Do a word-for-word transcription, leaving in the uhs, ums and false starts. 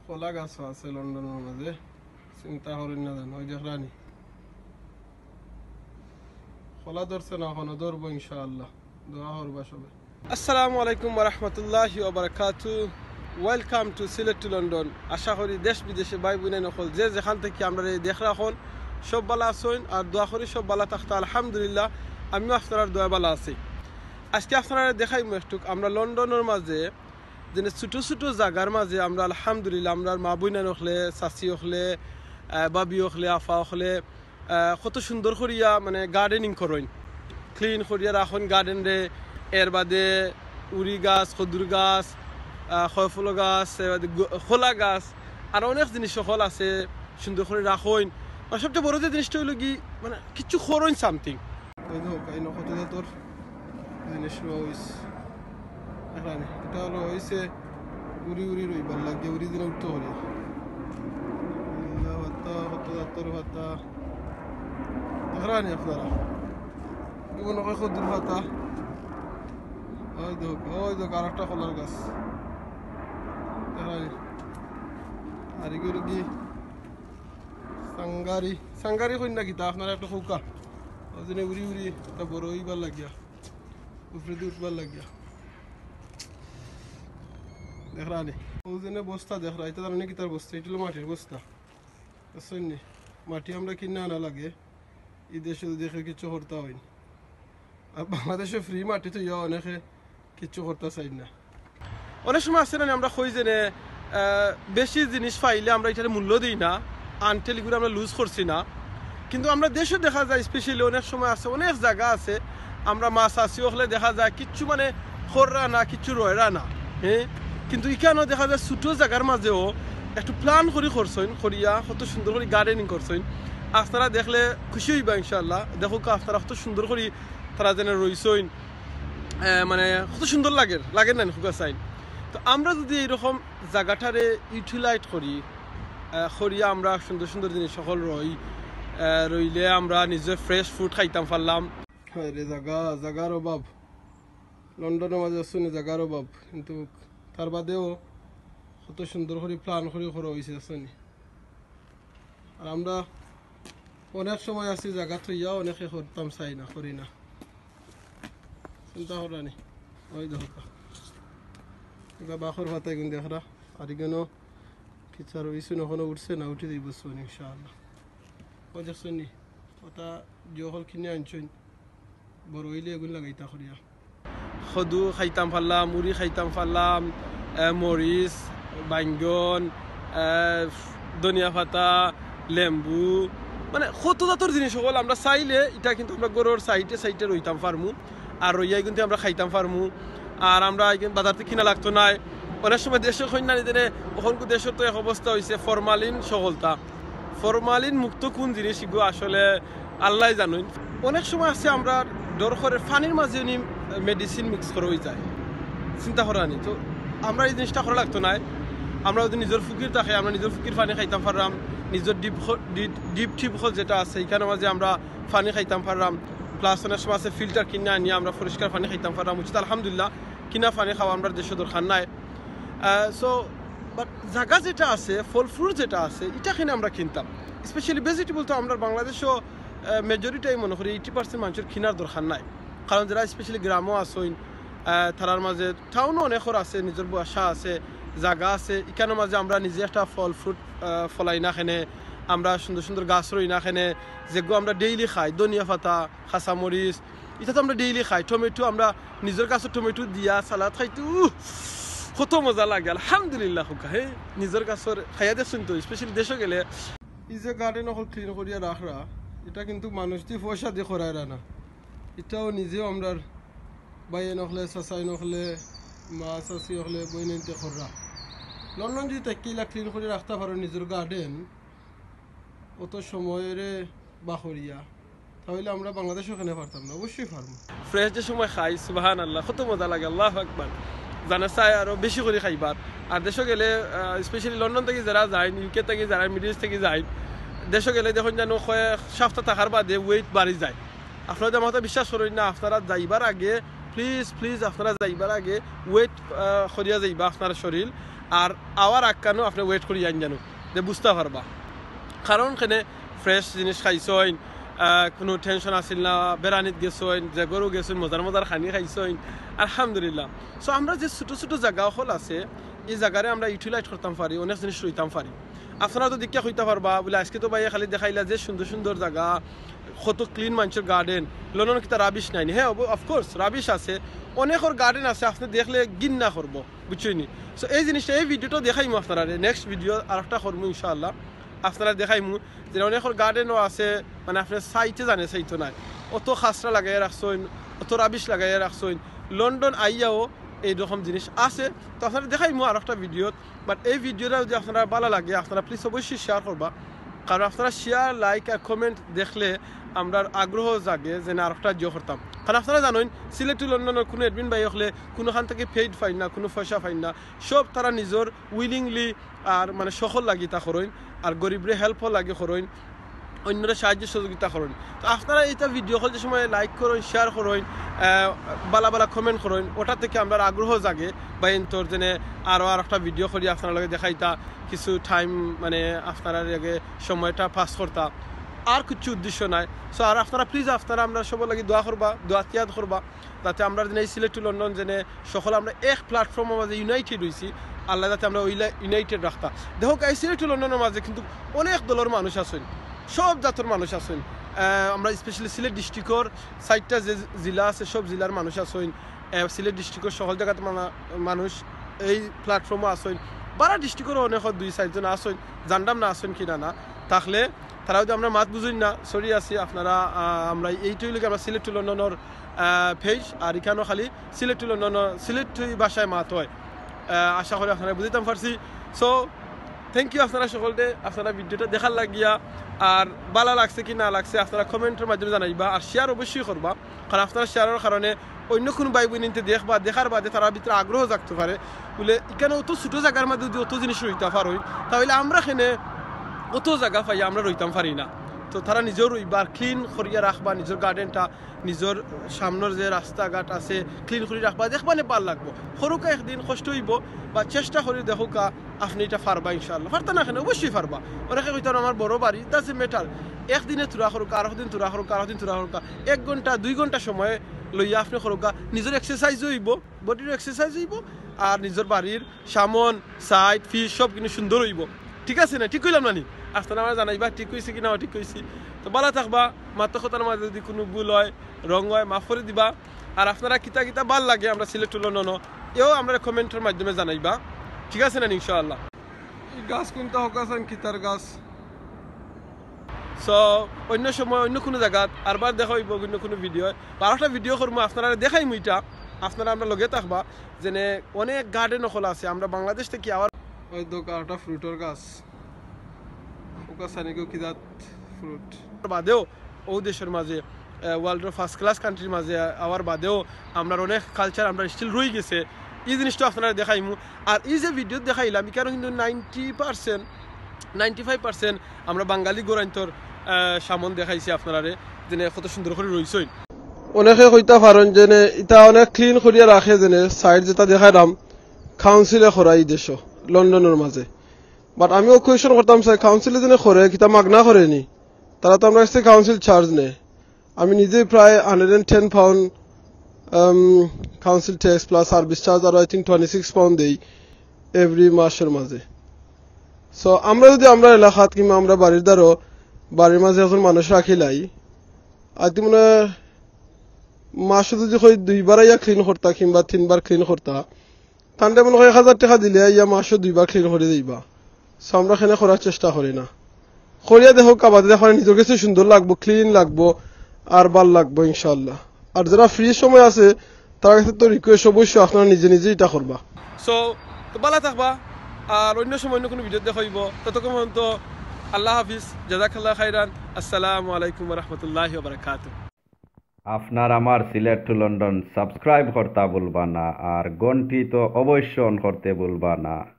কলা গাছও আছে লন্ডনর মাঝে, চিন্তা করইন না জানো, ওই দেখরানি। কলা ধরছে না এখনো, ধরবো ইনশাআল্লাহ, দোয়া করবা সবে। আসসালামু আলাইকুম ওয়া রাহমাতুল্লাহি ওয়া বারাকাতু। Welcome to Sylhet to London. আশা করি দেশ বিদেশে ভাই বইনাইন অকল যে যেখান থাকি আমরারে দেখরা অখন সব ভালা আছইন, আর দোয়া করি সব ভালা থাকতা। আলহামদুলিল্লাহ, আমিও আপনারার দোয়া ভালা আছি। আজকে আপনারারে দেখাইমু একটুক আমরা লন্ডনর মাঝে যেনে ছোট ছোট জাগার মাঝে আমরা আলহামদুলিল্লাহ, আমরার মা বইনাইন অকলে, চাচি অকলে, আহ, ভাবি অকলে, আফা অকলে, আহ, কত সুন্দর করিয়া মানে গার্ডেনিং করইন, ক্লিন করিয়া রাখইন গার্ডেনরে। এর বাদে উরি গাছ, কদুর গাছ, আহ, কয়ফল গাছ, এর বাদে গ-, কলা গাছ, আর অনেক জিনিস অকল আছে, সুন্দর করি রাখইন। আর সবচেয়ে বড় যে জিনিসটা অইলো কি, মানে কিচ্ছু করইন something। ওই দেখো, এই নখতে তোর জিনিস রইছে। এখানে এটা অইলো অইছে উড়ি উড়ি রইবার লাগিয়া, উড়ি দিলে উঠতে পারে। ইয়া ভাতা, কত জাতর ভাতা। দেখরানি আপনারা। কি মনে হয় কদুর ভাতা? ওই দেখো, ওই দেখো, আরেকটা কলার গাছ। দেখরানি। আর এগুলো কি? সাঙ্গারি। সাঙ্গারি কইন না কিতা? আপনারা একটা কউক্কা। ওই জন্য উড়ি উড়ি এটা বড় অইবার লাগিয়া। উপরেদি উঠবার লাগিয়া। দেখরানি। ওই জন্য বস্তা দেখরা, এটা জানো নি কিতার বস্তা? এটা অইলো মাটির বস্তা। বুঝছইন নি? মাটি আমরা কিনা আনা লাগে। ই দেশে যদি কেউ কিচ্ছু করতা অইন। আর বাংলাদেশে ফ্রি মাটি তো ইয়া অনেকে কিচ্ছু করতা চাইন না। অনেক সময় আছে না, আমরা কই যেনে, আহ, বেশি জিনিস পাইলে আমরা ইটারে মূল্য দেই না, until ইগুলো আমরা লুজ করছি না। কিন্তু আমরা দেশে দেখা যায়, স্পেশালি অনেক সময় আছে, অনেক জাগা আছে, আমরা মা চাচি অকলে দেখা যায় কিচ্ছু মানে কররা না, কিচ্ছু রয়রা না, হ্যাঁ। কিন্তু ইখানও দেখা যায় ছোট জাগার মাঝেও একটু প্ল্যান করি করছইন, করিয়া কত সুন্দর করি গার্ডেনিং করছইন। আপনারা দেখলে খুশি অইবা ইনশাআল্লাহ। দেখউক্কা আপনারা কত সুন্দর করি তারা যেনে রইছইন, আহ, মানে কত সুন্দর লাগের, লাগের না নি কউক্কা চাইন? তো আমরা যদি এইরকম জাগাটারে ইউটিলাইজ করি, আহ, করিয়া আমরা সুন্দর সুন্দর জিনিস অকল রই, আহ, রইলে আমরা নিজে ফ্রেশ ফুড খাইতাম পারলাম। হায় রে জাগা, জাগার অভাব। লন্ডনর মাঝে আছো নি জাগার অভাব, কিন্তু তার বাদেও কত সুন্দর করি প্ল্যান করি করা অইছে, আছো নি? আর আমরা অনেক সময় আছি জাগা থইয়া অনেকে করতাম চাই না, করি না। চিন্তা কররা নি? ওই দেখো। ইবা বাখর পাতা ইগুন দেখরা। আর ইগুনও কিচ্ছু আর ইছু না, এখনো উঠছে না, উঠি যাইবো soon ইনশাআল্লাহ। ওই দেখছো নি? ওটা যে অকল কিনে আনছইন, বড় অইলে ইগুন লাগাইতা করিয়া। কদু খাইতাম পারলাম, মুড়ি খাইতাম পারলাম, এ, মরিচ, বাইঙ্গন, এ, ধনিয়া পাতা, লেম্বু, মানে কত জাতর জিনিস অকল আমরা চাইলে ইটা কিন্তু আমরা ঘরর সাইডে সাইডে রইতাম পারমু, আর রইয়া কিন্তু আমরা খাইতাম পারমু। আর আমরা ইখান বাজার থাকি কিনা লাগতো নায়। অনেক সময় দেশে কইন না নি যেনে, অখনকু দেশর তো এক অবস্থা অইছে, ফরমালিন সকলতা। ফরমালিন মুক্ত কুন জিনিস ইগু আসলে আল্লায় জানইন। অনেক সময় আছে আমরা ডর করে পানির মাঝে নি মেডিসিন মিক্স করা অইযায়, চিন্তা কররা নি। তো আমরা ই জিনিসটা করা লাগতো নায়। আমরা যদি নিজর ফুকির থাকে, আমরা নিজর ফুকির পানি খাইতাম পাররাম, নিজর ডিপ হ-, ডিপ, ডিপ টিপ হল যেটা আছে, ইখানর মাঝে আমরা পানি খাইতাম পাররাম। প্লাস অনেক সময় আছে ফিল্টার কিনা আনিয়া আমরা পরিষ্কার পানি খাইতাম পাররাম, উচিত আলহামদুলিল্লাহ। কিনা পানি খাওয়া আমরা দেশে দরকার নাই। সো বাট জাগা যেটা আছে, ফল ফ্রুট যেটা আছে, ইটা কিনা আমরা কিনতাম। স্পেশালি ভেজিটেবল তো আমরা বাংলাদেশও মেজরিটি, আমি মনে করি এইটি পার্সেন্ট মানুষর কিনার দরকার নাই। কারণ যারা স্পেশালি গ্রামও আছইন, আহ, তারার মাঝে টাউনও অনেকর আছে, নিজর বাসা আছে, জাগা আছে, ইখানর মাঝে আমরা নিজে একটা ফল ফ্রুট, আহ, ফলাই না কেনে, আমরা সুন্দর সুন্দর গাছ রই না কেনে, যেগু আমরা ডেইলি খাই, ধনিয়া পাতা, কাঁচামরিচ, ইটা তো আমরা ডেইলি খাই। টমেটো, আমরা নিজর গাছর টমেটো দিয়া সালাদ খাইতে, উহ, কত মজা লাগে। আলহামদুলিল্লাহ কউক্কা, হে, নিজর গাছর খাইয়া দেখছইন তো, স্পেশালি দেশো গেলে। ই যে গার্ডেন অকল ক্লিন করিয়া রাখরা, ইটা কিন্তু মানুষ দি পয়সা দি করাইরা না, ইটাও নিজেও আমরার ভাইয়াইন অকলে, চাচাইন অকলে, মা চাচি অকলে, বইনাইন্তে কররা। লন্ডন যদি থাকি ইলা ক্লিন করি রাখতা পারো নিজর গার্ডেন, অত সময়রে বা করিয়া, তাইলে আমরা বাংলাদেশও কেনে পারতাম না? অবশ্যই পারমু। ফ্রেশ যে সময় খাই, সুবহানাল্লাহ, কত মজা লাগে, আল্লাহু আকবার। জানা চাই আরো বেশি করি খাইবার। আর দেশো গেলে, আহ, স্পেশালি লন্ডন থাকি যারা যাইন, ইউকে থাকি যারা, মিডল ইস্ট থাকি যাইন, দেশো গেলে দেখইন যেন কয়েক সপ্তাহ থাকার বাদে ওয়েট বাড়ি যায়। আপনারা যে আমার কথা বিশ্বাস করইন না, আপনারা যাইবার আগে প্লিজ, প্লিজ আপনারা যাইবার আগে ওয়েট, আহ, করিয়া যাইবা আপনার শরীর। আর আওয়ার আগ কানো আপনে wait করি আইন জানো, যে বুঝতা পারবা। কারণ কেনে ফ্রেশ জিনিস খাইছইন, আহ, কুনু টেনশন আছিল না, বেড়ানিত গেছইন, যে ঘরো গেছইন, মজার মজার খানি খাইছইন, আলহামদুলিল্লাহ। So আমরা যে ছোট ছোট জাগা অকল আছে, ই জাগারে আমরা ইউটিলাইজ করতাম পারি, অনেক জিনিস রইতাম পারি। আপনারা তো দেখিয়া কইতা পারবা বুলে, আজকে তো ভাইয়ে খালি দেখাইলা যে সুন্দর সুন্দর জাগা, কত ক্লিন মানষর গার্ডেন, লন্ডনো কিতা রাবিশ নাই নি? হ্যাঁ, অফকোর্স রাবিশ আছে, অনেকর গার্ডেন আছে, আপনে দেখলে ঘিন্না করবো, বুঝছইন নি? So এই জিনিসটা, এই ভিডিওটা দেখাইমু আপনারারে, নেক্সট ভিডিও আরেকটা করমু ইনশাআল্লাহ, আপনারারে দেখাইমু যে অনেকর গার্ডেনও আছে, মানে আপনে চাইতে জানে চাইতো নায়, অত খাসরা লাগাইয়া রাখছইন, অত রাবিশ লাগাইয়া রাখছইন। লন্ডন আইয়াও এইরকম জিনিস আছে, তো আপনারারে দেখাইমু আরেকটা ভিডিওত। বাট এই ভিডিওটা যদি আপনারার ভালা লাগে, আপনারা প্লিজ অবশ্যই শেয়ার করবা, কারণ আপনারা শেয়ার, লাইক আর কমেন্ট দেখলে আমরার আগ্রহ জাগে যে না আরেকটা জিও করতাম। কারণ আপনারা জানইন সিলেট টু লন্ডনর কুনু অ্যাডমিন ভাই অকলে কুনুখান থাকি পেইড পাইন না, কুনু পয়সা পাইন না, সব তারা নিজর উইলিংলি আর মানে সকল লাগি তা করইন, আর গরিবরে হেল্পও লাগি করইন, অন্যরে সাহায্য সহযোগিতা করইন। তো আপনারা এইটা ভিডিও অকল যে সময় লাইক করইন, শেয়ার করইন, আহ, ভালা ভালা কমেন্ট করইন, ওটা থাকি আমরার আগ্রহ জাগে বা এন্তর যেনে আরও আরেকটা ভিডিও করি আপনারার লগে দেখাইতা, কিছু টাইম মানে আপনারার লগে সময়টা পাস করতা, আর কিচ্ছু উদ্দেশ্য নাই। So আর আপনারা প্লিজ আপনারা আমরার সবর লাগি দোয়া করবা, দোয়াত ইয়াদ করবা, যাতে আমরার যেনে এই সিলেট টু লন্ডন যেনে সকল আমরা এক প্ল্যাটফর্মর মাঝে ইউনাইটেড অইছি, আল্লায় যাতে আমরারে অইলা ইউনাইটেড রাখতা। দেখউক্কা, এই সিলেট টু লন্ডনর মাঝে কিন্তু অনেক দলর মানুষ আছইন, সব জাতর মানুষ আছইন। আহ, আমরা স্পেশালি সিলেট ডিস্ট্রিক্টর চাইরটা যে জেলা আছে, সব জেলার মানুষ আছইন। আহ, সিলেট ডিস্ট্রিক্টর সকল জাগাত মানা-, মানুষ এই প্ল্যাটফর্মো আছইন। বারা ডিস্ট্রিক্টরও অনেক দুই চাইরজন আছইন, জানরাম না আছইন কি না না। তাহলে তারা যদি আমরার মাত বুঝইন না, সরি আছি আপনারা, আহ, আমরা এইটাই লাগি আমরা সিলেট টু লন্ডনর, আহ, পেজ, আর ইখানো খালি সিলেট টু লন্ডনর সিলেটি ভাষায় মাত হয়। আহ, আশা করি আপনারা বুঝাইতাম পারছি। So thank you আপনারা সকলরে, আপনারা ভিডিওটা দেখার লাগিয়া। আর ভালা লাগছে কি না লাগছে আপনারা কমেন্টর মাধ্যমে জানাইবা, আর শেয়ার অবশ্যই করবা, কারণ আপনারা শেয়ারর কারণে অন্য কুনু ভাই বইন ইনতে দেখবা, দেখার বাদে তারার ভিতরে আগ্রহ জাগতে পারে। বুলে ইখানো অত ছোট জাগার মাঝে যদি অত জিনিস রইতা পারইন, তাইলে আমরা কেনে অত জাগা পাইয়া আমরা রইতাম পারি না। তো তারা নিজেও রইবা, আর ক্লিন করিয়া রাখবা নিজর গার্ডেনটা, নিজর সামনর যে রাস্তাঘাট আছে ক্লিন করি রাখবা, দেখবা নে ভালা লাগবো। করউক্কা একদিন, কষ্ট অইবো, বা চেষ্টা করি দেখউক্কা, আপনে ইটা পারবা ইনশাআল্লাহ। পারতা না কেনে? অবশ্যই পারবা। অনেকে কইতা, "আমার বড় বাড়ি, doesn't matter।" একদিনে থুড়া করউক্কা, আরক দিন থুড়া করউক্কা, আরক দিন থুড়া করউক্কা, এক ঘন্টা দুই ঘন্টা সময় লইয়া আপনে করউক্কা, নিজর এক্সারসাইজও অইবো, বডিরও এক্সারসাইজ অইবো, আর নিজর বাড়ির সামন, সাইড, ফিস সব কিন্তু সুন্দর অইবো। ঠিক আছে না? ঠিক কইলাম না নি? আপনারা আমারে জানাইবা ঠিক কইছি কি না ঠিক কইছি। তো ভালা থাকবা, মাত কথার মাঝে যদি কুনু ভুল হয়, রং হয়, মাফ করি দিবা। আর আপনারা কিতা কিতা ভালা লাগে আমরা সিলেট টু লন্ডনো, এও আমরারে কমেন্টর মাধ্যমে জানাইবা। ঠিক আছে না নি? ইনশাআল্লাহ। ই গাছ কুনটা হকাছান কিতার গাছ? So অন্য সময় অন্য কুনু জাগাত আরবার দেখা অইবো অন্য কুনু ভিডিও, বা আরেকটা ভিডিও করমু, আপনারারে দেখাইমু ইটা, আপনারা আমরার লগে থাকবা। যেনে অনেক গার্ডেন অকল আছে, আমরা বাংলাদেশ থাকি আওয়ার। ওই দেখউক্কা আরেকটা ফ্রুটর গাছ, হকাছান ইগু কি জাত ফ্রুট। বাদেও অউ দেশর মাঝে, আহ, ওয়ার্ল্ডর ফার্স্ট ক্লাস কান্ট্রির মাঝে আওয়ার বাদেও আমরার অনেক কালচার আমরার still রইগেছে, ই জিনিসটা আপনারারে দেখাইমু। আর ই যে ভিডিও দেখাইলাম, ইখানো কিন্তু ninety percent, ninety five percent আমরা বাঙালি ঘরো আইন্তর, আহ, সামন দেখাইছি আপনারারে, যেনে কত সুন্দর করি রইছইন। অনেকে কইতা পারইন যেনে ইতা অনেক ক্লিন করিয়া রাখে, যেনে সাইড যেটা দেখাইলাম কাউন্সিলে করা ই দেশো, লন্ডনর মাঝে। বাট আমিও কোয়েশন করতাম চাই, কাউন্সিলে যেনে করে, কিতা মাগনা করে নি? তারা তো আমরার কাছ থাকি কাউন্সিল চার্জ নেয়। আমি নিজেই প্রায় hundred and ten pound, um, council tax plus service charge আরো, I think, twenty six pound দেই every মাসর মাঝে। So আমরা যদি আমরার এলাকাত কিংবা আমরার বাড়ির ধারো, বাড়ির মাঝে একজন মানুষ রাখিলাই, আইতে মনে হয় মাসো যদি কই দুইবার আইয়া ক্লিন করতা কিংবা তিনবার ক্লিন করতা, তানরে মনে হয় এক হাজার টেকা দিলে আইয়া মাসো দুইবার ক্লিন করি যাইবা। So আমরা কেনে করার চেষ্টা করি না। করিয়া দেখউক্কা, বাদে দেখবা নিজর গেছে সুন্দর লাগবো, ক্লিন লাগবো, আর ভালা লাগবো ইনশাআল্লাহ। আর যারা ফ্রি সময় আছে, তারার গেছে তো রিকোয়েস্ট অবশ্যই আপনারা নিজে নিজে ইটা করবা। So তো ভালা থাকবা, আর অন্য সময় অন্য কুনু ভিডিও দেখা অইবো। ততক্ষণ পর্যন্ত আল্লাহ হাফিজ, জাযাকাল্লাহ খাইরান, আসসালামু আলাইকুম ওয়া রাহমাতুল্লাহি ওয়া বারাকাতুহু। আপনার আমার সিলেট টু লন্ডন সাবস্ক্রাইব করতা ভুলবা না, আর ঘন্টি তো অবশ্য অন করতে ভুলবা না।